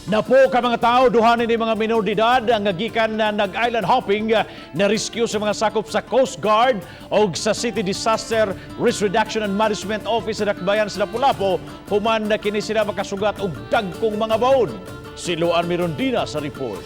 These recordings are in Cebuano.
Napo ka mga tao, duha ni mga minor de edad ang gikan na nag-island hopping na rescue sa mga sakop sa Coast Guard o sa City Disaster Risk Reduction and Management Office sa Dakbayan sa Lapu-Lapu human na kini sila makasugat og dagkong mga bawod. Si Luan Mirondina sa report.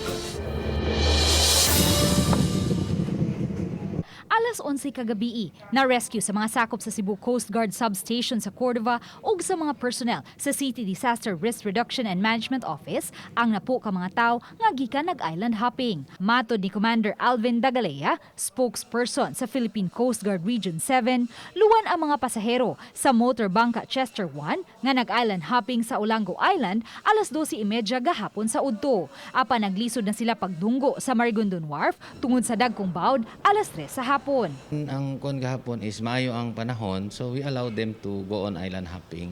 Alas 11 kagabii, na-rescue sa mga sakop sa Cebu Coast Guard Substation sa Cordova ug sa mga personnel sa City Disaster Risk Reduction and Management Office ang napo ka mga tawo nga gikan nag-island hopping. Matod ni Commander Alvin Dagalea, spokesperson sa Philippine Coast Guard Region 7, luwan ang mga pasahero sa motor bangka Chester 1 nga nag-island hopping sa Olango Island alas 12:30 gahapon sa udto. Apan naglisod na sila pagdunggo sa Marigondon Wharf tungod sa dagkong bawd alas 3 sa hapon. Ang kuan gahapon is maayo ang panahon, so we allow them to go on island hopping.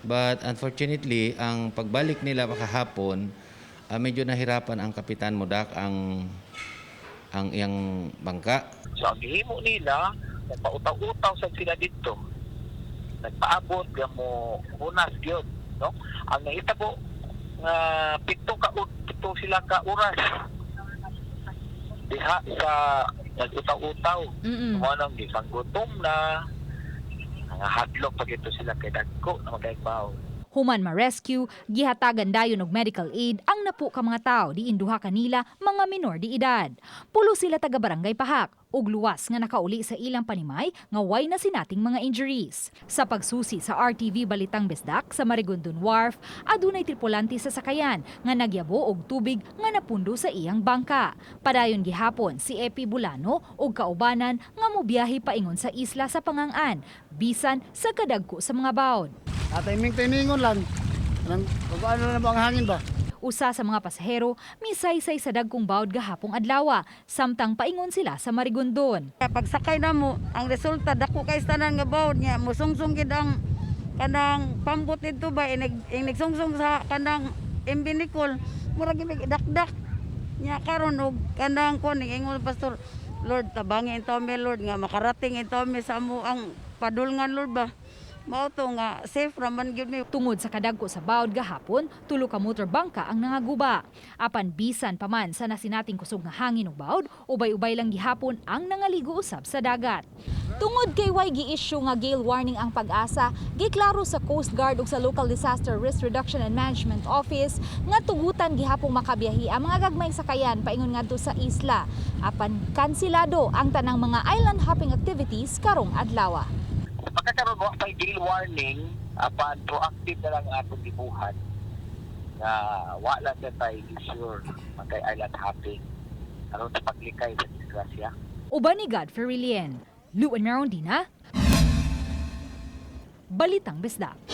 But unfortunately, ang pagbalik nila kahapon, medyo nahirapan ang kapitan modak ang iyang bangka. So ang gihimo nila, nagpautaw-utaw sad sila didto. Nagpaabot nga mo hunas gyud, no? Ang nahitabo nga 7 sila ka oras diha sa nag-utaw-utaw. Mao nang gisanggutom na, hadlok pag ito sila kay dagko na magkaigbaw. Human ma-rescue, gihatagan dayon og medical aid ang napo ka mga tawo diin duha kanila mga minor de edad. Pulo sila taga Barangay Pahak ug luwas nga nakauli sa ilang panimay nga way nasinating mga injuries. Sa pagsusi sa RTV Balitang Bisdak sa Marigondon Wharf, adunay tripulante sa sakayan nga nagyabo og tubig nga napundo sa iyang bangka. Padayon gihapon si Epi Bulano ug kaubanan nga mobiyahe paingon sa isla sa Pangangan bisan sa kadagko sa mga bawd. Ah, timing timingon lang. Anong, kung ano na ba ang hangin ba? Usa sa mga pasahero misaysay sa dagkong bawd gahapong adlaw, samtang paingon sila sa Marigondon. Pagsakay na mo, ang resulta dako kay tanan nga bawd niya, musungsong gid ang kanang pambot nito ba inig inigsungsong sa kanang MB Nicole, murag gid dakdak niya karon og kanang kuan ingon pastor, "Lord, tabangi intaw mi, Lord, nga makarating intaw mi sa amo ang padulngan, Lord" ba. Mao to nga safe ra man gyud mi. Tungod sa kadagko sa bawd gahapon, tulo ka motor bangka ang nangaguba. Apan bisan pa man sa nasinating kusog nga hangin ug bawd, ubay-ubay lang gihapon ang nangaligo usab sa dagat. Tungod kay way gi-issue nga gale warning ang PAGASA, giklaro sa Coast Guard ug sa Local Disaster Risk Reduction and Management Office nga tugutan gihapong makabiyahi ang mga gagmayng sakayan paingon ngadto sa isla. Apan kansilado ang tanang mga island hopping activities karong adlaw. Pagkakaroon wa pay gale warning, apan proactive na lang ang atong gibuhat nga wa lang sa tay sure magkay island hopping aron sa paglikay sa disgrasya. Uban ni Godfrey Rilien, Luan Merondina, Balitang Bisdak.